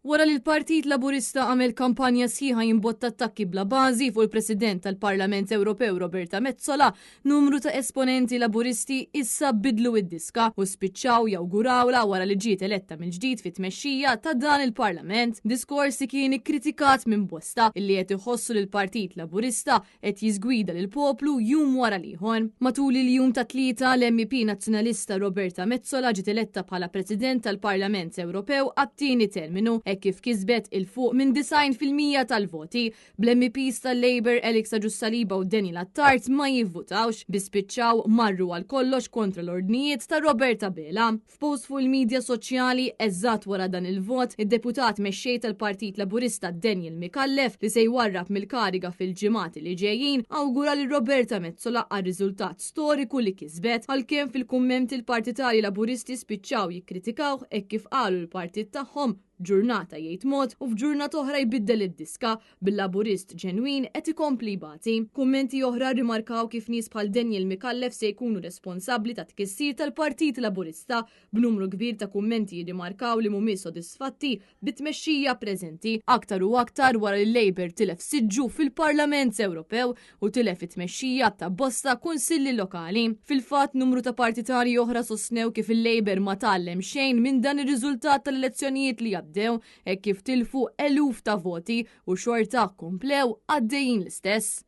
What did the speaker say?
Wara li l-Partit Laburista għamel kampanja sħiħa jimbotta attakki bla bażi fuq il-President tal-Parlament Ewropew Roberta Metsola, numru ta' esponenti Laburisti issa bidlu id-diska u spiċċaw jawgurawla wara li ġiet eletta mill-ġdid fit-tmexxija ta' dan il-Parlament. Diskors li kien ikkritikat minn bosta illi qed iħossu li l-Partit Laburista qed jiżgwida lill-poplu jum wara l-ieħor. Matul il-jum tat-Tlieta, l-MEP Nazzjonalista Roberta Metsola ġiet eletta bħala President tal-Parlament Ewropew għat-tieni terminu hekk kif kisbet 'il fuq minn 90% tal-voti, bl-MEPs tal-Labour Alex Agius Saliba u Daniel Attard ma jivvutawx bi spiċċaw marru għal kollox kontra l-ordnijiet ta' Robert Abela. F'post fuq il-midja soċjali, eżatt wara dan il-vot, id-Deputat Mexxej tal-Partit Laburista Daniel Micallef, li se jwarrab mill-kariga fil-ġimgħat li ġejjin, awgura lil Roberta Metsola għar-riżultat storiku li kisbet, għalkemm fil-kummenti l-partitarji Laburisti spiċċaw jikkritikawh hekk kif qalu l-partit tagħhom ġurnata jgħid mod u f'ġurnata oħra jbiddel id-diska, bil-Laburist ġenwin qed ikompli jbati. Kummenti oħra rrimarkaw kif nies bħal Daniel Micallef se jkunu responsabbli tat-tkissir tal-Partit Laburista, b'numru kbir ta' kummenti jirrimarkaw li mhumiex sodisfatti bit-tmexxija preżenti, aktar u aktar wara li l-Labour tilef siġġu fil-Parlament Ewropew u tilef it-tmexxija ta' bosta kunsilli lokali. Fil-fatt, numru ta' partitarji oħra sostnew kif il-Labour ma tgħallem xejn minn dan ir-riżultat tal-elezzjonijiet li għaddew, hekk kif tilfu eluf ta' voti u xorta komplew għaddejjin l-istess.